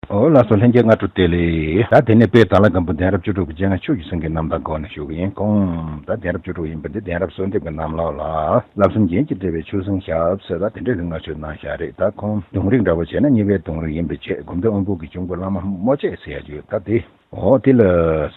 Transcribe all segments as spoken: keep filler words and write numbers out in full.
ཨོ་ལགས་སོ། ལྷན་རྒྱས་སྔ་དྲོ་བདེ་ལེགས། ད་དེ་ནས་དཔལ་དྭགས་ལྷ་སྒམ་པོ་གདན་རབས་བཅུ་དྲུག་གི་སྤྱན་སྔ་ཆོས་ཀྱི་སེང་གེའི་རྣམ་ཐར་སྐོར་ནས་ཞུ་གི་ཡིན། ཁོང་ད་གདན་རབས་བཅུ་དྲུག་ཡིན་པ་འདི་གདན་རབས་གསོལ་འདེབས་ཀྱི་རྣམ་ལོག་ལ། བསླབ་གསུམ་རྒྱན་གྱིས་སྤྲས་པའི་ཆོས་སེང་ཞབས་ཟེར་ད་དེ་འདྲས་ཀྱི་སྔ་ཆོས་གནང་བཞག་རེད། ད་ཁོང་གདུང་རིགས་འདྲ་བོ་བྱས་ན་གཉིས་པའི་གདུང་རིགས་ཡིན་པའི་ཆེད་སྒོམ་སྡེ་དབོན་སྤུན་གྱི་གཅུང་པོ་བླ་མ་རྨོ་བྱེད་ཟེར་ཡ་ཅིག་ཡོད། ད་དེ། འོ་དེ་ལ་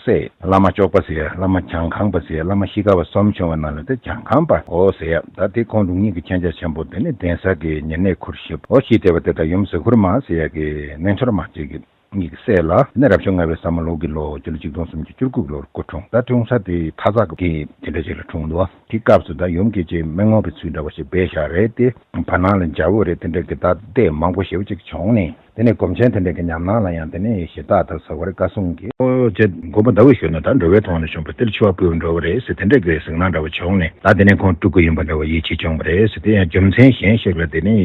སྲས་བླ་མ་ལྕོག་པ་ཟེར་ཡ། བླ་མ་གྱང་ཁང་པ་ཟེར་ཡ། བླ་མ་ཤི་ཁ་བ་གསུམ་བྱུང་བའི་ནང་ལ་དེ་གྱང་ཁང་པ་འོ་ཟེར་ཡ། ད་དེ་ཁོང་ལུགས་གཉིས་ཀྱི་མཁྱེན་རྒྱ་ཆེན་པོ། དེ་ནས་གདན་ས་གི་ཉེ་གནས་ཁུར་ཞིབ་འོ་ཞིག་དེ་བ་དེ་ད་ཡུམ་གཟུགས་ཁུར་མ་ཟེར་ཡ་གི་རྣལ་འབྱོར་མ་ཅིག་གི་གཉིས་ཀྱི་སྲས་ལ། དེ་ནས་རབ་བྱུང་ལྔ་པའི་ས་མ་ལོ་གི་ལོ་སྤྱི་ལོ་ཆིག་སྟོང་སུམ་ཅུ་བཅུ་དགུ་ལོར་སྐུ་འཁྲུངས། ད་འཁྲུངས་ས་དེ་ཐ་ཚག་གི་དེ་འདྲ་ཅིག་ལ་འཁྲུངས་འདུག་དེ་སྐབས་སུ་ད་ཡུམ་གྱིས་ཅིག་མི་ངོ་བའི་ཚུལ་འདྲ་བ་ཞིག་སྦས་བཞག་རེད་དེ། བར་སྣང་ལ་འཇའ་འོད་རེད་དེ་འདྲ་གི་ད་ལྟས་མང་པོ་ཞེ་པོ་ཅིག་བྱུང་ནས། དེ་ནས་སྒོམ་ཆེན་དེ་འདྲ་གི་ཉམས་སྣང་ལ་ཡང་དེ་ནས་ཞེ་དྲག་ད་ཟ་བར་བཀའ་གསུང་གི། ཨོ་ཅེ་དགོངས་པ་ཟླ་འོད་ཞུ་ན་ད་འགྲོ་བའི་ཐོག་ནས་བྱུང་བ་དེ་ལ་འཆི་བ་ཕུལ་བར་འགྲོ་བ་རེད་ཟེར་དེ་འདྲ་གི་གཟིགས་སྣང་འདྲ་བ་བྱུང་ནས། ད་དེ་ནས་ཁོང་སྤྲུལ་སྐུ་ཡིན་པ་འདྲ་བ་ཡིད་ཆེས་བྱུང་བ་རེད་ཟེར། དེ་ཡང་རྒྱུ་མཚན་གཞན་ཞིག་ལ་དེ་ནས་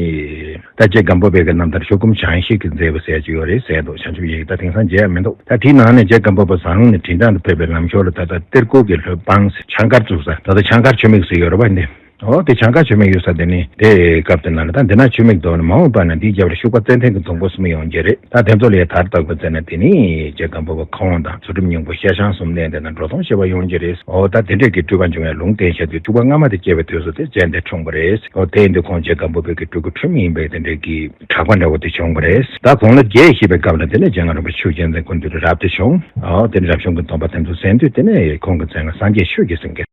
ད་རྗེ་སྒམ་པོ་པའི་གི་རྣམ་ཐར་ཤོ་སྐུམ་བྱང་ཤེས་ཀྱིས་མཛད་པ་ཟེར་གྱི་ཡོད་རེད་ཟེར་འདུག་བྱང་ཆུབ་ཡི་གེ་ད་དེང་སང་མཇལ་ཡ་མི་འདུག་ད་དེའི་ནང་ནས་རྗེ་སྒམ་པོ་པ་ཟངས་ནས་དྲིན་ཐང་དུ་ཕེབས་པའི་ལམ་ཞོར་ལ་ད་ལྟ་གཏེར་སྐོར་གྱི་ལྷོད་སྤང་ཟེར་ཆང་དཀར་བཙུགས་ས་ད་ལྟ་ཆང་དཀར་ཆུ་མིག་ཟེར་ཡོད་རེད་པ་འདི། ཨོ་དེ་བྱང་ཁ་ཆུ་མིག་ཡོད་ས་དེ་ནི་དེ་སྐབས་དེ་ན་ལ་ད་འདི་ན་ཆུ་མིག་འདོགས་ནས་མ་འོངས་པ་ན་འདིའི་རྒྱབ་ལ་ཤུག་པ་ཙན་དན་གྱི་སྡོང་པོ་གསུམ་ཡོང་གི་རེད། ད་དེ་ཚོ་ལ་ཡ་དར་བཏགས་པ་བཙལ་ན་དེ་ནི་རྗེ་སྒམ་པོ་པ་ཁོང་དང་ཚུལ་ཁྲིམས་སྙིང་པོ་ཤེས་བྱང་གསུམ་ལྡན་དེ་ན་འགྲོ་སྟངས་ཤེས་པ་ཡོང་གི་རེད། ཨོ་ད་དེ་འདྲས་ཀྱི་སྤྲུལ་པ་འབྱུང་བའི་ལུང་བསྟན་བྱ་དུས་ཤུག་པ་སྔ་མ་དེ་སྐྱེས་པའི་དུས་སུ་དེ་ཙན་དན་འཁྲུངས་པ་རེད། ཨོ་དེ་ཡིན་དུས་ཁོང་རྗེ་སྒམ་པོ་པའི་གི་སྤྲུལ་སྐུ་ཁྲིམས་ཡིན་པའི་དེ་འདྲས་ཀྱི་གྲགས་པ་འདྲ་བོ་དེ་བྱུང་བ་རེད། ད་དགུང་ལོ་བརྒྱད་བཞེས་པའི་སྐབས་ལ་དེ་ནས་རྗེ་སྔགས་རིན་པོ་ཆེ་ཆོས་རྒྱལ་མཚན་སྐུ་མདུན་དུ་རབ་ཏུ་བྱུང་། ཨོ་དེ་ནས་རབ་བྱུང་གི་སྡོམ་པ་དེ་ཚོ་གསན་དུས་དེ་ནས་ཁོང་གི་མཚན་ལ་སངས་རྒྱས་ཆོས་ཀྱི་སེང་གེ་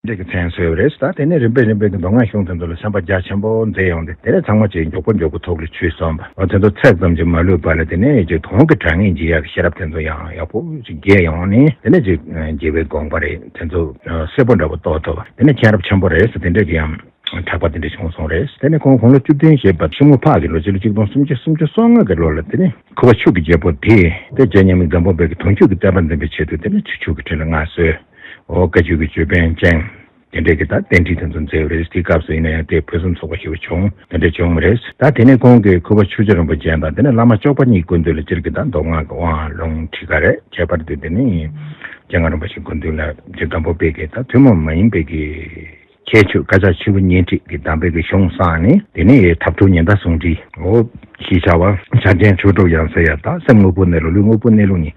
འདྲ་གི་མཚན་གསོལ་བ་རེད། ད་དེ་ནས་རིམ་པས་རིམ་པས་ཀྱི་མདོ་སྔགས་གཞུང་དེ་ཚོ་ལ་སེམས་པ་རྒྱ་ཆེན་པོ་མཛད་ཡོང་སྟེ། དེ་ནས་ཚང་མ་ཅིག་མགྱོགས་པོ་མགྱོགས་པོ་ཐུགས་ལ་ཆུད་སོང་བ། འོ་དེ་ཚོ་ཚད་ཙམ་ཅིག་མ་ལུས་པ་ལ་དེ་ནས་ཅིག་དོན་གྱི་དྲང་ངེས་འཇིག་ཡག་གི་ཤེས་རབ་དེ་ཚོ་ཡང་ཡག་པོ་ཅིག་རྒྱས་ཡོང་ནས། དེ་ནས་ཅིག་རྒྱལ་བའི་དགོངས་པ་རེད་དེ་ཚོ་གསལ་པོ་འདྲ་པོ་རྟོགས་ཐུབ་པ། དེ་ནས་མཁྱེན་རབ་ཆེན་པོ་རེད་ཟེར་དེ་འདྲས་ཀྱི་ཡང་གྲགས་པ་དེ་འདྲ་བྱུང་སོང་རེད། དེ་ནས་ཁོང་དགུང་ལོ་བཅུ་བདུན་བཞེས་པ་ཤིང་མོ་ཕག་གི་ལོ་སྤྱི་ལོ་ཆིག་སྟོང་སུམ་བརྒྱ་སུམ་ཅུ་སོ་ལྔ་གི་ལོ་ལ་དེ་ནས་ཁུ་བ་ཆུ་གི་རྒྱལ་པོ་དེ་དེ་རྗེ་མཉམ་མེད་སྒམ་པོ་པའི་གི་དུང་ཆོས་ཀྱི་བསྟན་པ་འཛིན་པའི་ཆེད་དུ་དེ་ནས་ཆུ་ཆུ་གི་ཁྲི་ལ་མངའ་གསོལ། འོ་བཀའ་བརྒྱུད་ཀྱི་ཅོད་པན་བཅིངས། དེ་འདྲས་ཀྱི་ད་རྟེན་འབྲེལ་དེ་ཚོ་མཛད་པ་རེད། དེའི་སྐབས་སུ་ཡིན་ན་ཡང་དེ་ཕུན་སུམ་ཚོགས་པ་ཞེ་པོ་བྱུང་དེ་འདྲས་བྱུང་བ་རེད། ད་དེ་ནས་ཁོང་གིས་ཁུ་བ་ཆུ་བྱ་རིན་པོ་ཆེ་དང་དེ་ནས་བླ་མ་ལྕོག་པ་གཉིས་སྐུ་མདུན་ལ་སྤྱིར་གྱི་ད་མདོ་སྔགས་ཀྱི་དབང་ལུང་ཁྲིད་ག་རེད། ཁྱད་པར་དུ་དེ་ནས་རྗེ་སྔགས་རིན་པོ་ཆེ་སྐུ་མདུན་ལ་རྗེ་སྒམ་པོ་པའི་གི་ད་ཐུན་མོང་མ་ཡིན་པའི་གི་ཁྱད་ཆོས་བཀའ་རྒྱ་ཆེན་པོ་སྙན་ཁྲིད་ཀྱི་གདམས་པའི་གི་གཞུང་བསྲངས་ནས། དེ་ནས་ཐབས་གྲོལ་ཉི་ཟླ་ཟུང་འབྲེལ་འོ་ཞེས་བྱ་བ་ཕྱག་ཆེན་ཆོས་དྲུག་ཡང་ཟེར་ཡ་ད་སེམས་དངོས་པོ་གནས་ལུགས་ལུས་དངོས་པོ་གནས་ལུགས་གཉིས་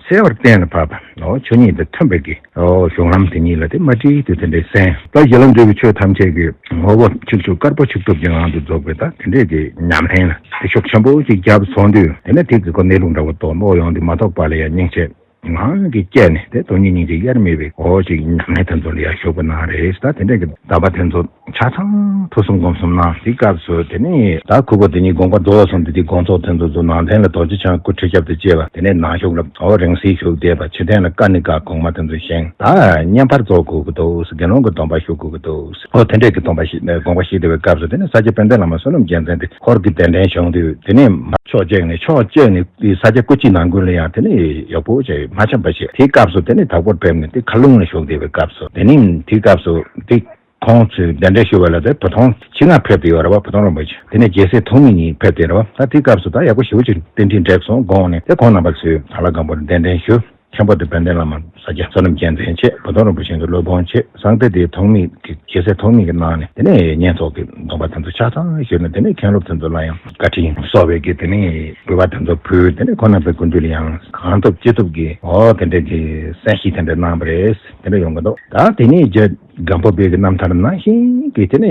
གསལ་བར་བསྟན་ལ་བབ་པ། འོ་ཆོས་ཉིད་དང་མཐུན་པའི་གི་འོ་གཞུང་ལམ་དེ་ཉིད་ལ་དེ་མ་བྲིས་དུས་དེ་འདྲའི་གསན། ད་ཞལ་ལུང་འདུས་པའི་ཆོས་ཐམས་ཅད་ཀྱི་ངོ་བོ་ཆིག་ཆོད་དཀར་པོ་ཆིག་ཐུབ་ཀྱི་ངང་དུ་རྫོགས་པའི་ད་དེ་འདྲས་ཀྱི་ཉམས་ལེན་ལ་དེ་ཤུགས་ཆེན་པོ་ཅིག་བརྒྱབ་སོང་དུས། དེ་ནས་དེ་གི་ཁོ་གནས་ལུགས་འདྲ་བོ་རྟོགས་རྟོགས་ཡོང་དུས་མ་རྟོགས་པ་ལ་ཡང་སྙིང་རྗེ། ངང་གིས་བསྐྱལ་ནས་དེ་སྟོང་ཉིད་སྙིང་རྗེ་དབྱེར་མེད་པའི་འོ་ཅིག་ཉམས་ལེན་དེ་ཚོ་ལ་ཡང་ཞུགས་པ་གནང་རེད། ད་དེ་འདྲས་ཀྱི་གདམས་པ་དེ་ཚོ་ཆ་ཚང་ཐུགས་བསམ་སྒོམ་གསུམ་གནང་། དེའི་སྐབས་སུ་དེ་ནས་ད་ཁུ་བོ་དེ་ཉིད་དགོངས་པ་རྫོགས་སོང་དུས་དེའི་དགོངས་རྫོགས་དེ་ཚོ་ཚོ་ནང་བསྟན་ལ་རྡོ་རྗེ་འཆང་སྐུ་ཁྲི་རྒྱབ་ཏུ་བཅས་པ། དེ་ནས་ནང་བཞུགས་ལ་འོ་རིང་བསྲེལ་ཞུགས་བསྡད་པ། ཕྱི་རྟེན་ལ་ཀ་ནི་ཀ་གོང་མ་དེ་ཚོ་བཞེངས། ད་བསྙེན་པར་རྫོགས་དགོས་ཀྱི་འདུག་དགེ་སློང་གི་སྡོམ་པ་ཞུ་དགོས་ཀྱི་འདུག་འོ་དེ་འདྲས་ཀྱི་སྡོམ་པ་ཞིག་དགོངས་པ་བཞེས་བསྡད་པའི་སྐབས་སུ་དེ་ནས་ས་སྐྱ་དཔལ་ལྡན་བླ་མ་བསོད་ནམས་རྒྱལ་མཚན་དེ་ཧོར་གྱི་གདན་འདྲེན་བྱུང་དུས། དེ་ནས་ཕྱོགས་གཅིག་ནས་ཕྱོགས་གཅིག་ནས་དེ་ས་སྐྱ་སྐུ་དཔྱིད་ནང་ཁུལ་ལ་ཡང་དེ་ནས་ཡག་པོ་བྱས་མ་འཆམ་པ་བྱས། དེའི་སྐབས་སུ་དེ་ནས་དྭགས་པོར་ཕེབས་ནས་དེ་མཁར་ལུང་ལ་བཞུགས་བསྡད་པའི་སྐབས་སུ། དེ་ནས་དེའི་སྐབས་སུ་དེ་ཁོང་ཚོས་གདན་འདྲེན་ཞུ་བ་ལ་དེ་བུ་ཐོང་ཆེད་མངགས་ཕེབས་ཏེ་ཡོད་རེད་བ། བུ་ཐོང་རིན་པོ་ཆེ། དེ་ནས་རྒྱལ་སྲས་ཐོགས་མེད་གཉིས་ཕེབས་ཏེ་རེད་བ། ད་དེའི་སྐབས་སུ་ད་ཡག་པོ་ཞེ་པོ་ཅིག་རྟེན་འབྲེལ་འགྲིག་སོང་དགོངས་ནས། དེ་ཁོང་རྣམ་པ་ཚོས་དྭགས་ལྷ་སྒམ་པོར་གདན་འདྲེན་ཞུ། མཁན་པོ་དེ་དཔལ་ལྡན་བླ་མ་ས་སྐྱ་བསོད་ནམས་རྒྱལ་མཚན་བྱས། བུ་ཐོང་རིན་པོ་ཆེ་གི་སློབ་དཔོན་བྱས། གསང་བདེ་དེ་ཐོགས་མེད་ཀྱི་རྒྱལ་སྲས་ཐོགས་མེད་ཀྱི་ནང་ནས་དེ་ནས་བསྙེན་རྫོགས་ཀྱི་སྡོམ་པ་དེ་ཚོ་ཆ་ཚང་ཞུས་ནས། དེ་ནས་མཁན་སློབ་དེ་ཚོ་ལ་ཡང་བཀའ་དྲིན་གསོལ་བའི་གི་དེ་ནས་འབུལ་བ་དེ་ཚོ་ཕུལ། དེ་ནས་ཁོང་རྣམ་པའི་སྐུ་མདུན་ལ་ཡང་གང་ཐུབ་ཅི་ཐུབ་ཀྱིས་འོ་དེ་འདྲས་ཀྱི་གསན་བཞེས་དེ་འདྲས་གནང་བ་རེད། དེ་འདྲ་ཡོང་གི་འདུག་ད་དེ་ནས་རྗེ་སྒམ་པོ་པའི་གི་རྣམ་ཐར་ནང་བཞིན་གྱི་དེ་ནས་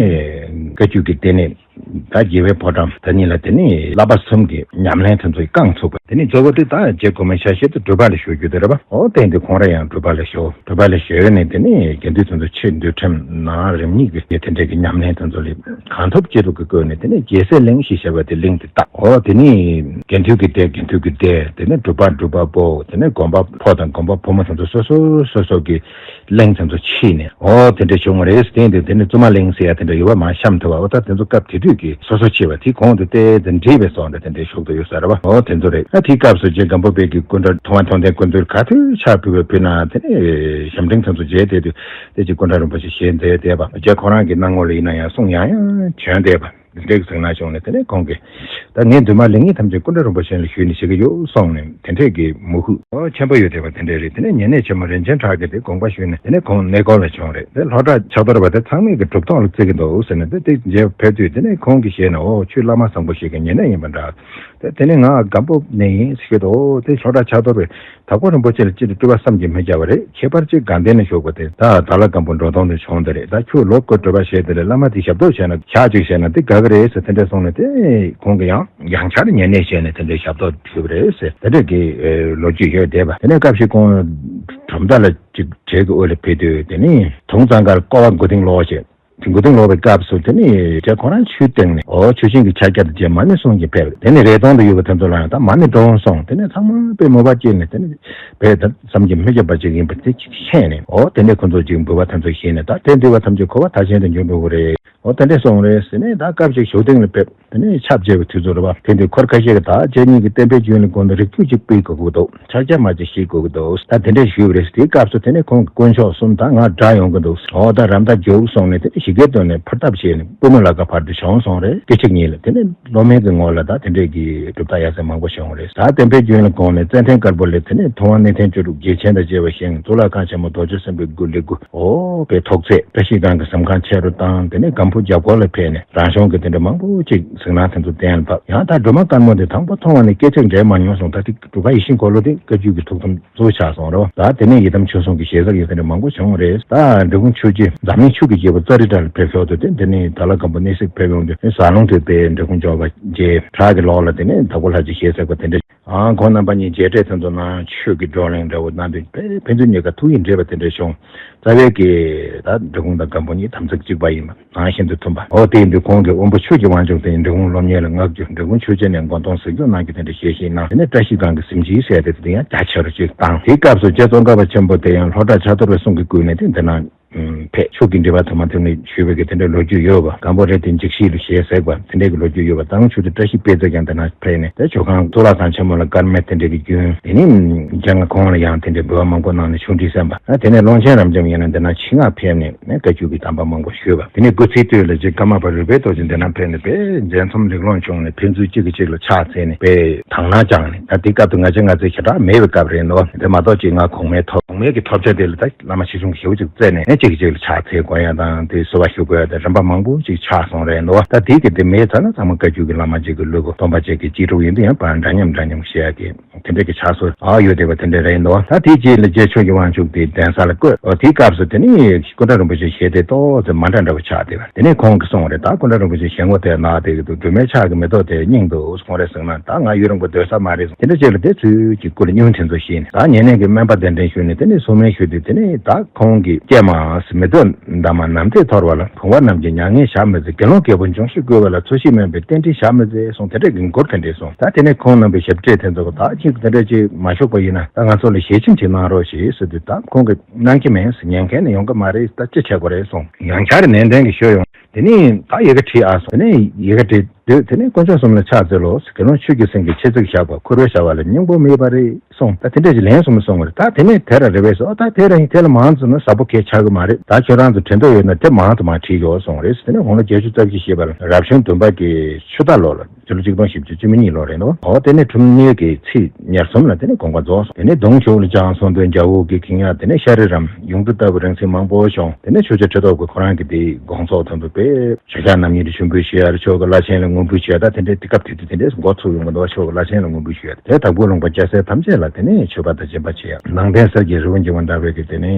བཀའ་བརྒྱུད་ཀྱི་དེ་ནས། ད་རྒྱལ་བའི་ཕོ་བྲང་དེ་ཉིད་ལ་དེ་ནས་བསླབ་པ་གསུམ་གྱི་ཉམས་ལེན་དེ་ཚོ་རྐང་ཚུགས་པ། དེ་ནས་གཙོ་བོ་དེ་ད་རྗེ་གོང་མའི་ཆ་ཤས་དེ་སྒྲུབ་པ་ལ་གཞོལ་རྒྱུ་དེ་རེད་བ། འོ་དེ་འདི་ཁོང་རང་ཡང་སྒྲུབ་པ་ལ་གཞོལ། སྒྲུབ་པ་ལ་གཞོལ་ནས་དེ་ནས་དགེ་འདུན་དེ་ཚོ་ཕྱིར་འདུལ་ཁྲིམས་ནང་རིམ་གཉིས་ཀྱི་དེ་འདྲའི་གི་ཉམས་ལེན་དེ་ཚོ་ལ་གང་ཐུབ་ཅི་ཐུབ་ཀྱིས་བཀོལ་ནས། དེ་ནས་རྒྱལ་སྲས་གླིང་ཞེས་བྱ་བ་དེ་གླིང་དེ་བཏགས། འོ་དེ་ནས་དགེ་འདུན་གྱི་སྡེ་དགེ་འདུན་གྱི་སྡེ། དེ་ནས་སྒྲུབ་པ་སྒྲུབ་པ་པོ། དེ་ནས་དགོན་པ་ཕོ་དང་དགོན་པ་བུ་མོ་དེ་ཚོ་སོ་སོ་སོ་སོ་གི་གླིང་དེ་ཚོ་ཕྱེས་ནས། འོ་དེ་འདྲ་བྱུང་བ་རེད། དེ་འདི་དེ་ནི་བཙུན་མ་གླིང་ཟེར་ཡ་དེ་འདྲ་ཡོད་པ་མ་གཤམ་དུ་བ། འོ་ད་དེ་ཚོ་སྐབས་དེ་དུས་ཀྱི་སོ་སོ་ཕྱེས་པ་དེ་གོང་དུ་བལྟས་ཏེ་འདྲིས་པའི་སོགས་འདྲ་དེ་འདྲའི་ཤུགས་དུ་ཡོད་ས་རེད་བ། འོ་དེ་ཚོ་རེད། ད་དེའི་སྐབས་སུ་རྗེ་སྒམ་པོ་པའི་གི་སྐུ་འདྲ་མཐོང་བ་མཐོང་ལྡན་སྐུ་མདུན་ག་དུས་ཕྱག་ཕུལ་བའི་ཕུལ་ན་དེ་ནི་ཞབས་འབྲིང་དེ་ཚོ་མཇལ་བསྡད་དུས་དེ་ཅིག་སྐུ་འདྲ་རིན་པོ་ཆེ་བཞེས་མཛད་བསྡད་པ། རྗེ་ཁོ་རང་གི་སྣང་ངོ་ལ་ཡིན་ན་ཡང་གསུང་ཡང་ཡང་བྱོན་བསྡད་པ། འདི་འདྲའི་གཟིགས་སྣང་བྱུང་ནས། དེ་ནས་ཁོང་གིས་ད་ངས་འདུན་མ་ལེགས་ཉེས་ཐམས་ཅད་སྐུ་འདྲ་རིན་པོ་ཆེ་ལ་ཞུས་ནས་བྱེད་ཀྱི་ཡོད་གསུངས་ནས། དེ་འདྲས་ཀྱི་མོས་གུས་ཨོ་ཆེན་པོ་ཡོད་བསྡད་པ་དེ་འདྲས་རེད། དེ་ནས་ཉེ་གནས་ཆེན་མོ་རིན་ཆེན་གྲགས་ཀྱིས་དེ་དགོངས་པ་ཞུས་ནས། དེ་ནས་ཁོང་གནས་སྐོར་ལ་བྱུང་རེད། དེ་ལྷོ་བྲག་ཕྱག་རྡོར་བ་དེ་ཚང་མས་ཀྱི་གྲུབ་ཐོབ་ལ་བརྩི་གི་འདུག་ཟེར་ནས། དེ་དེ་མཇལ་ཕེབས་དུས་དེ་ནས་ཁོང་གི་ཞལ་ནས་ཨོ་ཁྱོད་བླ་མ་བཟང་པོ་ཞིག་གི་ཉེ་གནས་ཡིན་པ་འདྲ། དེ་དེ་ནས་ང་སྒམ་པོ་ནས་ཡིན་ཟེར་གྱི་འདུག་དེ་ལྷོ་བྲག་ཕྱག་རྡོར་བས་དྭགས་པོ་རིན་པོ་ཆེ་ལ་ཅི་འདྲ་སྤྲུལ་པ་བསམ་གྱིས་མི་ཁྱབ་པ་རེད། ཁྱད་པར་ཅིག་དགའ་ལྡན་ལ་བཞུགས་པ་དེ་ད་དྭགས་ལྷ་སྒམ་པོ་འགྲོ་སྟངས་དེ་བྱུང་དེ་རེད། ད་ཁྱོད་ལོ་དགུ་གྲྭ་པ་བྱས་དེ་ལས་བླ་མ་དེ་ཞབས་ཏོག་བྱས་ན་ཞག་ཅིག་བྱས་ན་དེ་དགའ་གི་རེད་ཟེར་དེ་འདྲ་གསུངས་ནས། དེ་ཁོང་གིས་ཡང་ཡང་བསྐྱར་ཉན་ནས་བྱས་ནས་དེ་འདྲའི་ཞབས་ཏོག་ཞུས་པ་རེད་ཟེར་དེ་འདྲ་གི་ལོ་རྒྱུས་ཡོད་བསྡད་པ། དེ་ནས་སྐབས་ཤིག་ཁོང་གྲུབ་མཐའ་ལ་ཅིག་བྲེལ་གྱི་དབུས་ལ་ཕེབས་དུས་དེ་ནས་དུང་གཙང་ཁར་སྐོར་བ་མགོ་རྟིང་སློག་བྱས། དེ་མགོ་རྟིང་སློག་པའི་སྐབས་སུ་དེ་ནས་རྗེ་ཁོ་རང་ཆུའི་སྟེང་ནས་འོ་ཆུ་ཤིང་གི་ཕྱག་རྒྱ་དང་བཅས་མ་ཎི་གསུང་གིན་ཕེབས། དེ་ནས་རེ་སྟོང་དུ་ཡོད་པ་དེ་ཚོ་ལ་ཡང་ད་མ་ཎི་སྒྲོན་གསུངས། དེ་ནས་ཚང་མ་དཔེ་མོས་པ་སྐྱེས་ནས་དེ་ནས་བས་ད་བསམ་གྱིས་མི་ཁྱབ་པ་ཅིག་ཡིན་པ་དེ་ཅིག་ཤེས་ནས། འོ་དེ་འདྲས་ཁོ་ཚོ་ཅིག་འབུལ་བ་དེ་ཚོ་བཞེས་ནས་ད་དེ་འདུལ་བ་ཐམས་ཅད་འཁོར་བ་མཐའ་ཅན་དུ་འབྱོན་འགྲོ་གི་རེད། འོ་དེ་འདྲས་གསུངས་རེད་ཟེར་ནས་ད་སྐབས་ཅིག་བཞུགས་སྟེང་ལ་ཕེབས། དེ་ནས་ཆབ་བཅས་པའི་དུས་ཚོད་རེད་པ། དེ་དུས་འཁོར་ཁ་ཤས་ཀྱིས་ད་ཁྱེད་གཉིས་ཀྱིས་བསྟན་པའི་རྒྱུན་ལ་དགོངས་ཏེ་རིགས་རྒྱུད་ཅིག་སྤེལ་དགོས་ཀྱི་འདུག་ཕྱག་རྒྱ་མ་ཅིག་བཞེས་དགོས་ཀྱི་འདུག་ད་དེ་འདྲས་ཞུས་པ་རེད། དེའི་སྐབས་སུ་དེ་ནས་ཁོང་གི་དཀོན་མཆོག་གསུམ་ད་ང་དགྲ་ཡོང་གི་འདུག་འོ་ད་རམ་ད་རྒྱུགས་གསུངས་ནས་དེ་ནས་ཞི་རྒྱས་བཏོན་ནས་ཕར་བཏབ་བྱས་ནས་པུས་མོ་ལ་ཁ་ཕར་དུ་བྱོན་སོང་རེད། སྐད་ཅིག་ཉིད་ལ་དེ་ནས་སློབ་མའི་གི་ངོ་ལ་ད་དེ་འདྲས་ཀྱི་གྲུབ་རྟགས་ཡ་མཚན་མང་པོ་བྱུང་རེད། ད་བསྟན་པའི་རྒྱུན་ལ་དགོངས་ནས་ཙན་དན་དཀར་པོ་ལས་དེ་ནས་ཐུབ་དབང་གནས་བརྟན་བཅུ་དྲུག་རྒྱལ་ཆེན་དང་བཅས་པ་བཞེངས། གཙུག་ལག་ཁང་ཆེན་མོ་རྡོ་རྗེ་སེམས་དཔའི་སྐུ་ལས་དགུ་འོ་པའི་ཐོག་བརྩེགས་བཀྲ་ཤིས་སྒང་གི་གཟིམ་ཁང་ཆེ་རུ་བཏང་། དེ་ནས་སྒམ་པོ་རྒྱབ་འཁོར་ལ་ཕེབས་ནས་རང་གཞུང་གི་དེ་འདྲ་མང་པོ་ཅིག་གཟིགས་སྣང་དེ་ཚོ་གཏན་ལ་ཕབ། ཡང་ད་སྒྲོལ་མ་དཀར་མོ་དེ་དང་པོ་མཐོང་བ་ནས་སྐད་ཆ་འདྲེས་མ་མྱོང་གསུངས། ད་དེ་གྲུབ་པ་ཡིད་བཞིན་འཁོར་ལོ་དེ་བཀའ་བརྒྱུད་ཀྱི་ཐུགས་དམ་གཙོ་བོ་ཆགས་སོང་རེད། ད་དེ་ནས་ཡི་དམ་ཆོས་སྲུང་གི་ཞལ་གསར་ཡོད་དེ་འདྲ་མང་པོ་བྱུང་རེད། ད་འབྲི་གུང་ཆོས་རྗེ་འཛམ་གླིང་ཆོས་ཀྱི་རྒྱལ་པོ་ཙཱ་རི་ཏྲ་ལ་ཕེབས་ཞོར་དུ་དེ་འདི་ནས་དྭགས་ལྷ་སྒམ་པོ་གནས་གཟིགས་ཕེབས་ཡོང་དུས་ཟ་ལུང་དུ་པའི་འབྲི་གུང་ཇོ་བོ་རྗེ་བྲག་གི་ལོགས་ལ་དེ་ནས་དྭགས་པོ་ལྷ་རྗེ་ཞལ་གསར་པ་དེ་འདྲ། ཨང་ཁོང་རྣམ་པ་གཉིས་མཇལ་འཕྲད་དེ་ཚོ་ནང་ཆོས་ཀྱི་བགྲོ་གླེང་འདྲ་བོ་གནང་དུས་ཕན་ཕན་ཚུན་གཉིས་ཀ་ཐུགས་ཡིད་འདྲེས་པ་དེ་འདྲ་བྱུང་། རྩ་བའི་གི་ད་འབྲི་གུང་དང་སྒམ་པོ་གཉིས་དམ་ཚིག་གཅིག་པ་ཡིན་པ་ནང་བཞིན་དུ་མཐུན་པ། འོ་དེ་ཡིན་དུས་ཁོང་གིས་དབོན་པོ་ཆོས་ཀྱི་དབང་ཕྱུག་དེ་ཡིས་འབྲི་གུང་སློབ་གཉེར་ལ་མངགས་རྒྱུ། འབྲི་གུང་ཆོས་རྗེ་ནས་མགོ་འདོང་ཟེར་རྒྱུ་གནང་རྒྱུ་དེ་འདྲ་ཞལ་བཞེས་གནང་། དེ་ནས་བཀྲ་ཤིས་སྒང་གི་གཟིམ་སྤྱིལ་ཟེར་དེ་དེ་ཡང་རྒྱ་ཆེ་རུ་ཅིག་བཏང་། དེའི་སྐབས་སུ་རྗེ་ཙོང་ཁ་པ་ཆེན་པོ་དེ་ཡང་ལྷོ་བྲག་ཕྱག་རྡོར་བའི་གསུང་གིས་བསྐུལ་ནས་དེ་འདི་ན་ཕེབས། ཆོས་ཀྱི་འབྲེལ་བ་དུ་མ་དེ་ནས་ཞུས་པའི་གི་དེ་འདྲའི་ལོ་རྒྱུས་ཡོད་པ། སྒམ་པོ་རེད་དེ་འཇིགས་ཤིག་ལ་ཞེས་ཟེར་བ་དེ་འདྲའི་གི་ལོ་རྒྱུས་ཡོད་པ། ད་རུང་ཆོས་རྗེ་བཀྲ་ཤིས་དཔལ་བརྩེགས་ཀྱང་དེ་ན་ཕེབས་ནས་དེ་ཇོ་ཁང་གཙུག་ལག་ཁང་ཆེན་མོ་ལ་དཀར་མེ་དེ་འདྲའི་གི་རྒྱུན། དེ་ནས་རྗེ་ང་ཁོང་ལ་ཡང་དེ་འདྲའི་འབུལ་བ་མང་པོ་གནང་ནས་ཆུང་འདྲིས་གསན་པ། དེ་ནས་ཀློང་ཆེན་རབ་འབྱམས་ཡིན་ན་འདི་ན་ཆེད་མངགས་ཕེབས་ནས་ནས་བཀའ་བརྒྱུད་ཀྱི་གདམས་པ་མང་པོ་ཞུས་པ། དེ་ནས་སྐུ་ཚེའི་སྟོད་ལ་རྗེ་ཀརྨ་པ་རོལ་པའི་རྡོ་རྗེ་འདི་ན་ཕེབས་ནས་དཔེ་མཛད་རྩོམ་ལེགས་ལོངས་བྱུང་ནས་ཕན་ཚུན་གཅིག་གིས་གཅིག་ལ་ཕྱག་འཚལ་ནས་དཔེ་དག་སྣང་བཅངས་ནས། ད་དེ་སྐབས་དུ་ང་ཅག་ང་ཚོའི་ཞེ་དྲག་མེད་པའི་སྐབས་རེད་འདུག་དེ་མ་གཏོགས་ཅིག་ང་གོང་མའི་ཐོབ་གོང་མའི་གི་ཐོབ་བྱ་དེ་ལ་ད་བླ་མ་ཆེ་ཆུང་ཞེ་པོ་ཅིག་བཙལ་ནས་ནས་གཅིག་གིས་གཅིག་ལ་ཕྱག་འཚལ་དགོས་ཡ་དང་དེ་གསོལ་བ་ཞུ་དགོས་ཡ་དང་རིམ་པ་མང་པོ་ཅིག་ཆགས་སོང་རེད་འདུག་ད་དེ་གི་དེ་མེད་ཙང་ན་ཚང་མ་བཀའ་བརྒྱུད་ཀྱི་བླ་མ་གཅིག་གི་སློབ་བུ་སྟོན་པ་གཅིག་གི་གཅེས་ཕྲུག་ཡིན་དུས་ཡང་བར་འདྲ་མཉམ་འདྲ་མཉམ་བཤད་ཡ་དེ། དེ་འདྲ་གི་ཕྱག་སྲོལ་ཨ་ཡོད་བསྡད་པ་དེ་འདྲ་རེད་འདུག་ད་དེའི་རྗེས་ལ་རྗེ་ཆོས་ཀྱི་དབང་ཕྱུག་དེ་གདན་ས་ལ་བསྐོས། འོ་དེའི་སྐབས་སུ་དེ་ནི་སྐུ་ཕྲེང་རིན་པོ་ཆེ་ཞལ་དེ་ཏོག་ཙམ་མ་འདྲ་འདྲ་བ་ཆགས་བསྡད་པ། དེ་ནས་ཁོང་གིས་གསུངས་རེད། ད་སྐུ་ཕྲེང་རིན་པོ་ཆེ་ཞལ་ངོ་དེ་ན་དེ་གི་འདུག་སྒྲོལ་མའི་ཕྱག་གི་མེ་ཏོག་དེ་སྙིང་དུ་ཁོང་རེ་ཟུང་ན་ད་ང་ཡུན་རིང་པོ་སྡོད་ས་མ་རེད་གསུངས། དེ་འདྲ་ཅིག་ལ་དེ་ཚུལ་གྱི་སྐུ་ལ་སྙུང་དེ་ཚོ་བཞེས་ནས་ད་ཉེ་གནས་ཀྱི་སྨན་པ་གདན་འདྲེན་ཞུས་ནས་དེ་ནས་གསུང་སྨན་ཞུས་དུས་དེ་ནས་ད་ཁོང་གིས་ཀྱེ་མ་མེ་ཏོག་འདབ་མ་ནམ་མཁའི་ཐོར་བ་ལ། བུང་བ་རྣམས་ཀྱི་མྱ་ངན་བཞག་མི་མཛད། དགེ་སློང་རྒྱལ་པོ་འབྱུང་བཞི་བཀོད་པ་ལ། འཚོ་ཞིང་སྨན་པའི་རྟེན་འབྲེལ་བཞག་མི་མཛད་གསུངས། དེ་འདྲ་གི་མགུར་དེ་འདྲས་གསུངས། ད་དེ་ནས་ཁོང་རྣམ་པའི་ཞབས་གྲས་དེ་ཚོ་ད་ཅིག་དེ་འདྲ་ཅིག་མ་ཞུགས་པ་ཡིན་ན་ད་ང་ཚོ་ལ་ཞལ་ཆེམས་ཅིག་གནང་རོགས་ཞེས་ཟེར་དུས་ད་ཁོང་གིས་གནང་གི་མེད་ཟེར། ཉན་མཁན་ནི་ཡོང་གི་མ་རེད། ད་ཅི་བྱེད་དགོས་རེད་གསུངས། ཡང་བསྐྱར་ནན་ཏན་གྱིས་ཞུས་ཡོང་། དེ་ནས་ད་ཡི་གེ་བྲིས་ཨ་གསུངས། དེ་ནས་ཡི་གེ་བྲིས་དུས་དེ་ནས་དཀོན་མཆོག་གསུམ་ལ་ཕྱག་འཚལ་ལོ། དགེ་སློང་ཆོས་ཀྱི་སེང་གེ་མཆེ་གཙིགས་ཞགས་པ། འཁོར་བའི་བྱ་བ་ལ་སྙིང་པོ་མེད་པ་རེད། གསུངས། ད་དེ་འདྲ་ཞིག་ལན་གསུམ་གསུངས་པ་རེད། ད་དེ་ནས་དེ་ར་རེ་བས་སོ། ད་དེ་ར་ཡིན། དེ་ལ་མང་ཙམ་ན་ཟབ་པོ་གས་ཆགས་ཀྱི་མ་རེད། ད་ཁྱོད་རང་ཚོ་དྲན་ཐོས་ཡོད་ན་དེ་མང་དུ་མ་བྲིས་ཡོད་གསུངས་རེད། དེ་ནས་དགུང་ལོ་བརྒྱད་ཅུ་རྩ་བཞི་བཞེས་པ་ལ་རབ་བྱུང་བདུན་པ་གི་ཆུ་སྟག་ལོ་ལ་ཕྱི་ལོ་ཆིག་སྟོང་བཞི་བརྒྱ་བཅུ་མེད་གཉིས་ལོ་རེད་འདུག་འོ་དེ་ནས་ཁྲུམས་གཉེར་གྱི་ཚེས་ཉེར་གསུམ་ལ་དེ་ནས་དགོངས་པ་རྫོགས་སོང་། དེ་ནས་གདུང་ཕྱོགས་ལ་ལྕང་གསུང་འདོན་རྒྱ་འུག་གི་ཁིང་ཡ། དེ་ནས་ཤ་རི་རམ་ཡུང་གྲུ་ལྟ་བུ་རིང་བསྲེལ་མང་པོ་བྱུང་། དེ་ནས་ཆོས་རྗེ་ཁྲི་ཐོག་གི་ཁོ་རང་གི་དེའི་དགོངས་རྫོགས་དོན་དུ་དཔེ། ཆོས་སྐྱོང་རྣམ་གཉིས་ལ་མཆོད་འབུལ་ཞུ་ཡ། ཆོས་ཀྱི་བླ་ཆེན་ལ་བསྔོ་འབུལ་ཞུ་ཡ། ད་དེ་འདྲའི་དེ་སྐབས་དེ་དུས་དེ་འདྲའི་འགོ་ཚུགས་ཡོང་གི་འདུག་ཆོས་ཀྱི་བླ་ཆེན་ལ་བསྔོ་འབུལ་ཞུ་ཡ། དེ་དྭགས་པོ་ལུང་པ་སྐྱ་སེར་ཐམས་ཅད་ལ་དེ་ནས་མཆོད་པ་དང་སྦྱིན་པ་བྱེད་ཡ། ནང་བསྟན་གསེར་གྱི་རི་བོ་འགྱིང་བ་འདྲ་བའི་གི་དེ་ནས་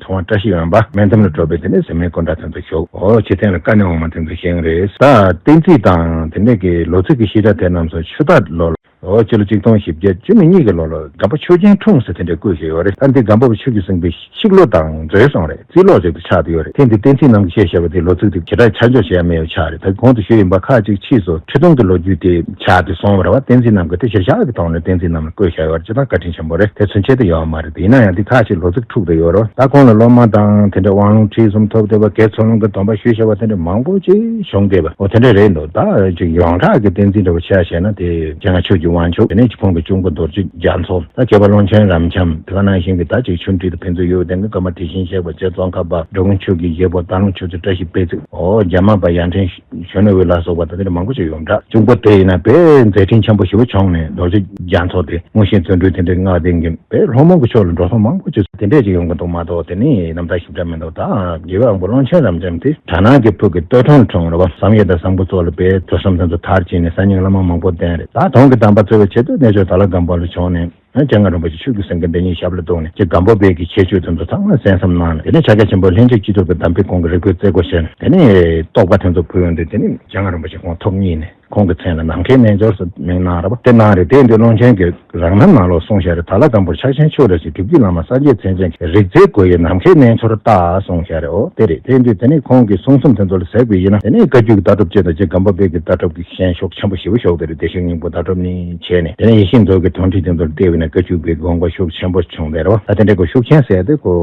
ཚོང་པ་བཀྲ་ཤིས་འོད་འབར་སྨན་འདམ་ལ་འགྲོ་བའི་དེ་ནས་ཟེར་མའི་སྐུ་འདྲ་དེ་ཚོ་བཞུགས། འོ་ཕྱི་རྟེན་ལ་ཀ་ནི་འོག་མ་དེ་ཚོ་བཞེངས་རེད། ད་བསྟན་རྩིས་དང་དེ་འདྲའི་གི་ལོ་ཚིགས་ཀྱི་བཤད་གྲྭ་དེ་རྣམས་སུ་ཆུ་སྟག་ལོ་ལ། འོ་སྤྱི་ལོ་ཆིག་སྟོང་བཞི་བརྒྱ་བཅུ་མེད་གཉིས་ཀྱི་ལོ་ལ་སྒམ་པོ་ཆོས་རྒྱལ་འཁྲུངས་ཟེར་དེ་འདྲའི་བཀོད་བཞག་ཡོད་རེད། ད་འདི་སྒམ་པོ་ཆོས་ཀྱི་སེང་གེ་གཤེགས་ལོ་དང་འཛོལ་སོང་རེད། རྩིས་ལོ་ཅིག་ཏུ་ཆགས་བསྡད་ཡོད་རེད། དེ་འདི་བསྟན་རྩིས་རྣམས་ཀྱིས་བཤད་བཞག་པ་དེ་ལོ་ཚིགས་དེ་ཞེ་དྲག་ཆ་འཇོག་བྱེད་ཡ་མེད་པ་ཆགས་རེད། ད་གོང་དུ་ཞུས་ཡིན་པ་ཁག་ཅིག་ཕྱིས་སུ་ཁྲི་སྟོང་གི་ལོ་རྒྱུས་དེ་ཆགས་ཏེ་སོང་བ་རེད་བ། བསྟན་རྩིས་རྣམས་ཀྱིས་དེ་གཞིར་བཞག་གི་ཐོག་ནས་བསྟན་རྩིས་རྣམས་ལ་བཀོད་བཞག་ཡོད་རེད། ཅི་ཐང་བཀའ་དྲིན་ཆེན་པོ་རེད། དེ་ཚུན་ཆད་དུ་ཡོད་མ་རེད། དེ་ཡིན་ན་ཡང་འདི་ཁག་ཅིག་ལོ་ཚིགས་འཁྲུག་བསྡད་ཡོད་རེད། ད་ཁོང་ལ་སློབ་མ་དང་དེ་འདྲ་དབང་ལུང་ཁྲིད་གསུམ་ཐོབ་བསྡད་པ། དགེ་ཚུལ་སློང་གི་སྡོམ་པ་ཞུས་བཞག་པ་དེ་འདྲ་མང་པོ་ཅིག་བྱུང་བསྡད་པ། འོ་དེ་འདྲ་རེད་འདུག་ད་ཅིག་ཡོངས་གྲགས་ཀྱི་བསྟན་རྩིས་འདྲ་བོ་ཆ་བཞག་ན་དེ་རྗེ་ང་ཆོས་ཀྱི་ དབང་ཕྱུག་དེ་ནས་ཁོང་གི་གཅུང་པོ་རྡོ་རྗེ་རྒྱ་མཚོ། ད་བྱེད་པ་ཀློང་ཆེན་རབ་འབྱམས། དེ་ག་ནང་བཞིན་གྱི་ད་ཅིག་ཆུང་འདྲིས་དང་ཕན་ཚུན་ཡོད་དེ་ནི་ཀརྨ་དེ་བཞིན་གཤེགས་པ། རྗེ་ཙོང་ཁ་པ། འགྲོ་མགོན་ཆོས་ཀྱི་རྒྱལ་པོ། སྟག་ལུང་ཆོས་རྗེ། བཀྲ་ཤིས་དཔལ་བརྩེགས། འོ་རྒྱ་མ་པ་ཡར་འཕྲིན་གཞོན་ནུ་འོད་ལ་སོགས་པ་ད་དེ་འདྲ་མང་པོ་ཅིག་ཡོད་འདྲ། གཅུང་པོ་དེ་ཡིན་ན་དཔེ་མཛད་འཕྲིན་ཆེན་པོ་ཞེ་པོ་བྱུང་ནས་རྡོ་རྗེ་རྒྱ་མཚོ་དེ་མངོན་ཤེས་བརྩོན་འགྲུས་དེ་འདྲའི་མངའ་ལྡན་གྱི་དཔེ་སློབ་མ་གི་ཕྱོགས་ལ་འགྲོ་སོང་མང་པོ་ཅིག་དེ་འདྲས་ཅིག་ཡོང་གི་འདུག་མ་གཏོགས་དེ་ནི་རྣམ་ཐར་ཞིབ་ཕྲ་མི་འདུག་ད་རྒྱལ་བའི་དབང་པོ་ཀློང་ཆེན་རབ་འབྱམས་དེ་གྲ་ནང་གི་ཕུག་གི་སྟོད་འཕྲང་ལ་འཁྲུངས་རེད་བ། བསམ་ཡས་དང་བཟང་པོ་ཚོ་ལ་དཔེ་ཐོས་བསམ་དེ་ཚོ་མཐར་ཕྱིན་ནས་གསར་རྙིང་བླ་མ་མང་པོ་བསྟེན་རེད། ད་དོན་གྱི་དམ་པ་རྩོལ་བའི་ཆེད་དུ་གནས་མཆོག་དྭགས་ལྷ་སྒམ་པོ་ལ་བྱོན་ནས། སྤྱན་སྔ་རིན་པོ་ཆེ་ཆོས་ཀྱི་སེང་གེ་བདག་ཉིད་ཞབས་ལ་བཏུད་ནས་རྗེ་སྒམ་པོ་པའི་གི་ཁྱད་ཆོས་དེ་ཚོ་ཚང་མ་གསན་བསམ་གནང་ནས། དེ་ནས་ཕྱག་རྒྱ་ཆེན་པོ་ལྷན་ཅིག་སྐྱིད་ཐོབ་ཀྱི་གདམས་པའི་དགོངས་ཀྱི་རིགས་པའི་རྩལ་སྒོ་ཤེས་ནས། དེ་ནས་རྟོགས་པ་དེ་ཚོ་ཕུལ་ཡོང་དུས་དེ་ནས་སྤྱན་སྔ་རིན་པོ་ཆེ་ཁོང་ཐུགས་མཉེས་ནས་ཁོང་གི་མཚན་ལ་ནམ་མཁའི་རྣལ་འབྱོར་ཟེར་མིང་གནང་རེད་བ། དེ་གནང་རེད། དེ་ཡིན་དུས་ཀློང་ཆེན་གྱི་རང་རྣམ་ནང་ལོགས་གསུངས་བཞག་རེད། དྭགས་ལྷ་སྒམ་པོར་ཕྱག་ཆེན་མཆོག་འདྲ་ཞིག་སྒྲུབ་བརྒྱུད་བླ་མ་སངས་རྒྱས་མཚན་ཅན་གྱི་རིག་རྩལ་སྒོ་ཡི་ནམ་མཁའི་རྣལ་འབྱོར་ལྟ་གསུངས་བཞག་རེད། འོ་དེ་རེད། དེ་ཡིན་དུས་དེ་ནས་ཁོང་གི་གསུང་རྩོམ་དེ་ཚོ་ལ་གཟིགས་པ་ཡིན་ན་དེ་ནས་བཀའ་བརྒྱུད་ཀྱི་ལྟ་གྲུབ་སྤྱི་དང་རྗེ་སྒམ་པོ་པའི་གི་ལྟ་གྲུབ་ཀྱི་ཤན་ཤུགས་ཆེན་པོ་ཞེ་པོ་ཞུགས་བསྡད་རེད། བདེ་གཤེགས་སྙིང་པོ་ལྟ་གྲུབ་ནས་བྱས་ནས། དེ་ནས་ཡེ་ཤེས་མཛོད་ཀྱི་དོན་ཁྲིད་དེ་ཚོར་བལྟས་པས་ན་བཀའ་བརྒྱུད་པའི་དགོངས་པ་ཤུགས་ཆེན་པོ་བྱུང་བསྡད་རེད་བ། ད་དེ་འདྲའི་གོ་ཤུགས་ཆེན་ཟེར་དེ་གོ་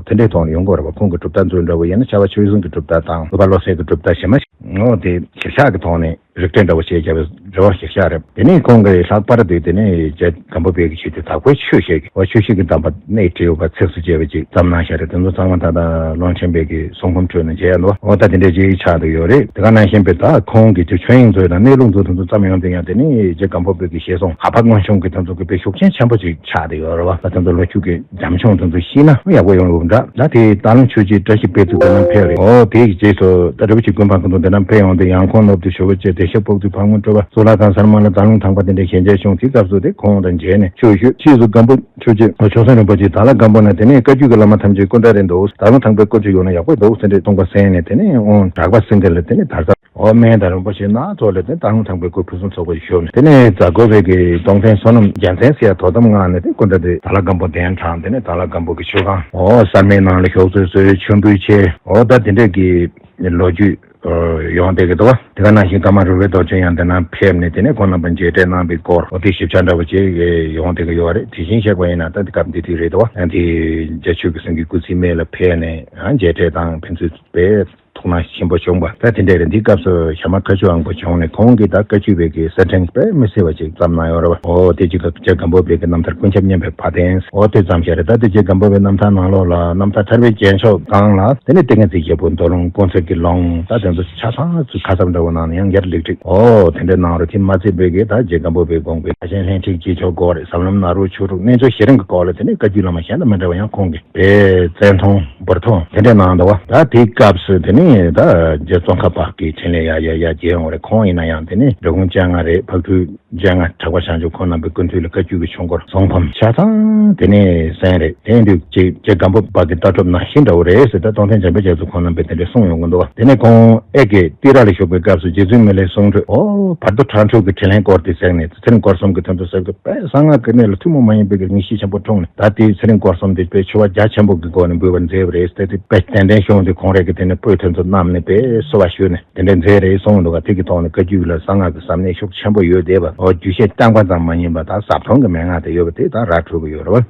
དེ་འདྲའི་ཐོག་ནས་ཡོང་གི་རེད་བ། ཁོང་གི་གྲུབ་མཐའ་མཛོད་འདྲ་བོ་ཡིན་ན་ཕྱྭ་པ་ཆོས་གསུམ་གྱི་གྲུབ་མཐའ་དང་། འོད་དཔལ་བློ་གསལ་གྱི་གྲུབ་མཐའ་གཞན་མ་ཞིག་འོ་དེ་ཞིབ་ཆ་གི་ཐོག་ནས་རིགས་གཏེར་འདྲ་བོ་བྱས་བྱས་པའི་རེ་བ་ཞིག་བཞག་རེད། དེ་ནས་ཁོང་གིས་ལྷག་པར་དུ་དེ་ནས་རྗེ་སྒམ་པོ་པའི་གི་ཆེད་དུ་དྭགས་པོའི་ཆོས་བཤད་ཀྱི་འོ་ཆོས་བཤད་ཀྱི་གདམས་པ་གནད་བྲིས་ཡོད་པ་ཚིགས་སུ་བཅད་པ་ཅིག་བརྩམས་གནང་བཞག་རེད། དེ་ཚོ་ཚང་མ་ད་ལྟ་ཀློང་ཆེན་པའི་གི་གསུང་འབུམ་ཁྲོད་ནས་མཇལ་ཡ་འདུག་འོ་ད་དེ་འདྲའི་ཅིག་ཆགས་བསྡད་ཡོད་རེད། དེ་ག་ནང་བཞིན་པའི་ད་ཁོང་གི་དེ་ཆོས་དབྱིངས་མཛོད་དང་གནས་ལུགས་མཛོད་དེ་ཚོ་བརྩམས་ཡོང་དུས་ཡང་དེ་ནས་རྗེ་སྒམ་པོ་པའི་གི་ཞལ་གསུང་ཧ་པ་མངོན་ཤུང་གི་དེ་ཚོ་གི་དཔེ་ཤུགས་རྐྱེན་ཆེན་པོ་ཅིག་ཆགས་བསྡད་ཡོད་རེད་བ། ད་དེ་ཚོ་ལོ་རྒྱུས་ཀྱི་རྒྱབ་ལྗོངས་དེ་ཚོ་ཤེས་ན་ཡག་པོ་ཡོང་གི་འདྲ། ད་དེ་སྟག་ལུང་ཆོས་རྗེ་བཀྲ་ཤིས་དཔལ་བརྩེགས་དེ་རྣམས་ཕེབས་རེད། འོ་དེའི་རྗེས་སུ་ད་རི་བོ་ཆེ་ཀུན་འཕང་ཀུན་རྫོང་དེ་རྣམས་ཕེབས་ཡོང་དུས་ཡང་ཁོང་ནོར་བུ་ཆུ་བོ་ཆེ་བདེ་གཤེགས་དཔལ་སྤྲུལ་ཕག་མོ་སྤྲུལ་པ་གཙུག་ལག་ཁང་གསར་མ་ལ་སྟག་ལུང་ཐང་པ་དེ་འདྲའི་ཞལ་མཇལ་བྱུང་། དེའི་སྐབས་སུ་དེ་ཁོང་དང་མཇལ་ནས་ཕྱིས་སུ་སྒམ་པོ་ཆོས་རྗེ་ཆོས་སེང་རིན་པོ་ཆེ་དྭགས་ལྷ་སྒམ་པོ་ན་དེ་ནས་བཀའ་བརྒྱུད་ཀྱི་བླ་མ་ཐམས་ཅད་སྐུ་འདྲ་རེད་འདུག་དྭགས་ལུང་ཐང་པའི་སྐུ་ཅིག་ཡོང་ན་ཡག་པོ་འདུག་ཟེར་འདྲའི་གསུངས་པ་གསན་ནས་དེ་ནས་དབོན་གྲགས་པ་སེང་གེ་ལ་དེ་ནས་དར་ས། འོ་སྨན་དང་རིན་པོ་ཆེ་སྣ་ཚོགས་ལས་དེ་དྭགས་ལུང་ཐང་པའི་སྐུ་ཕུན་སུམ་ཚོགས་པ་ཞིག་བཞུགས་ནས། དེ་ནས་རྫ་དགོན་པའི་གི་གདུང་རྟེན་བསོད་ནམས་རྒྱལ་མཚན་ཟེར་ཡ་དོ་དམ་མངགས་ནས་དེ་སྐུ་འདྲ་དེ་དྭགས་ལྷ་སྒམ་པོ་གདན་དྲངས། དེ་ནས་དྭགས་ལྷ་སྒམ་པོ་གི་མཆོད་ཁང་འོ་གསར་མའི་ནང་ལ་ཞོགས་ཚོད་བཟོས། མཆོད་འབུལ་བྱས། འོ་ད་དེ་འདྲ་གི་ལོ་རྒྱུས་ཡོང་བསྡད་ཀྱི་འདུག་བ། དེ་ག་ནང་བཞིན་ཀརྨ་རོལ་པའི་རྡོ་རྗེ་ཡང་དེ་ན་ཕེབས་ནས་དེ་ནས་ཁོང་རྣམ་པ་མཇལ་འཕྲད་གནང་བའི་སྐོར་འོ་དེ་ཞིབ་ཆ་འདྲ་བོ་ཅིག་ཡོང་བསྡད་ཀྱི་ཡོད་རེད། དེ་བཞིན་གཤེགས་པ་ཡིན་ན་ད་དེ་སྐབས་འདི་དུས་རེད་འདུག་བ། ཡང་དེ་རྒྱ་ཆོས་ཀྱི་སེང་གེ་སྐུ་ཚེའི་སྨད་ལ་ཕེབས་ནས་མཇལ་འཕྲད་དང་ཕན་ཚུན་དཔེ་ཐུགས་སྣང་ཆེན་པོ་བྱུང་བ། ད་དེ་འདྲ་རེད། འདིའི་སྐབས་སུ་ཞྭ་དམར་མཁའ་སྤྱོད་དབང་པོ་བྱུང་ནས་ཁོང་གིས་ད་བཀའ་བརྒྱུད་པའི་གི་གསེར་ཕྲེང་དཔེ་མི་སྲིད་པ་ཅིག་བརྩམས་གནང་ཡོད་རེད་བ། འོ་དེ་གཅིག་ག་རྗེ་སྒམ་པོ་པའི་གི་རྣམ་ཐར་ཀུན་ཁྱབ་སྙན་པའི་བ་དན་འོ་དེ་བརྩམས་བཞག་རེད། ད་དེ་རྗེ་སྒམ་པོ་པའི་རྣམ་ཐར་ནང་ལོགས་ལ་རྣམ་ཐར་ཐར་པའི་རྒྱན་མཆོག་སྒང་ལ་དེ་ནས་ཏིང་ངེ་འཛིན་རྒྱལ་པོ་མདོ་ལུང་དཀོན་བརྩེགས་ཀྱི་ལུང་ད་དེ་ཚོ་ཆ་ཚང་ཚུལ་ཁ་གསབ་འདྲ་བོ་གནང་ནས་ཡང་བསྐྱར་ལེགས་སྒྲིག་འོ་དེ་འདྲ་གནང་རོགས། དེ་མ་ཚད་པའི་གི་ད་རྗེ་སྒམ་པོ་པའི་དགོངས་པའི་ཕྱག་ཆེན་ལྷན་ཁྲིད་ཀྱི་ཆོ་ག་རེད། ཟབ་ལམ་ནཱ་རོ་ཆོས་དྲུག་རྣལ་འབྱོར་ཞེ་རིང་གི་སྐོར་ལ་དེ་ནས་བཀའ་བརྒྱུད་བླ་མ་གཞན་དང་མི་འདྲ་བ་ཡང་ཁོང་གིས་དཔེ་བཙན་ཐུང་འབུར་ཐུང་དེ་འདྲ་གནང་འདུག་བ། ད་དེའི་སྐབས་སུ་དེ་ནས་ད་རྗེ་ཙོང་ཁ་པ་གི་འཕྲིན་ལས་ཡར་ཡར་ཡར་རྒྱས་ཡོང་བ་རེད། ཁོང་ཡིན་ན་ཡང་དེ་ནས་འབྲི་གུང་སྤྱན་སྔ་རེད། ཕག་གྲུ་སྤྱན་སྔ། གྲགས་པ་བྱང་ཆུབ་ཁོང་རྣམ་པའི་སྐུ་མདུན་ལ་བཀའ་བརྒྱུད་ཀྱི་ཆོས་འཁོར་གསུང་འབུམ་ཆ་ཚང་དེ་ནས་གསན་རེད། དེ་ཡིན་དུས་རྗེ་རྗེ་སྒམ་པོ་པ་གི་ལྟ་གྲུབ་ནང་བཞིན་འདྲ་བོ་རེད་ཟེར་ད་རྟོགས་ལྡན་འཇམ་དཔལ་རྒྱ་མཚོ་ཁོང་རྣམ་པས་དེ་འདྲ་གསུངས་ཡོང་གི་འདུག་བ། དེ་ནས་ཁོང་ཨེ་ཀེ་ཏི་ར་ལ་བཞུགས་པའི་སྐབས་སུ་རྗེ་བཙུན་མི་ལའི་གསུང་སྒྲོས་འོ་བར་དོ་ཁྲ་འཁྲུག་གི་དྲིན་ལན་སྐོར་དེ་གསན་ནས་ཚེ་རིང་སྐོར་གསུམ་གྱི་དོན་དུ་གསན་དུས་དཔེ་གསང་སྔགས་ཀྱི་གནས་ལ་ཐུན་མོང་མ་ཡིན་པའི་གི་ངེས་ཤེས་ཆེན་པོ་འཁྲུངས་ནས། ད་དེའི་ཚེ་རིང་སྐོར་གསུམ་དེ་དཔེ་ཆེ་བ་རྒྱ་ཆེན་པོ་གི་སྒོ་ནས་འབུལ་བར་མཛད་པ་རེད། དེ་དེ་དཔེ་ཏན་ཏན་ཤོང་དུས་ཁོང་རང་གིས་དེ་ནས་སྤོས་དེ་ཚོ་བསྣམས་ནས་དཔེ་གསོལ་བ་ཞུས་ནས་དེ་འདྲ་མཛད་རེད་གསུངས་འདུག་ག། དེ་གི་ཐོག་ནས་བཀའ་བརྒྱུད་ལ་གསང་སྔགས་ཀྱི་ཟབ་གནད་ཤུགས་ཆེན་པོ་ཡོད་བསྡད་པ། འོ་རྒྱུད་བཤད་རྐྱང་པ་ཙམ་མ་ཡིན་པ་ད་ཟབ་དོན་གྱི་མན་ངག་དེ་ཡོད་པ་དེ་ད་ར་འཕྲོད་ཀྱི་ཡོད་རེད་བ།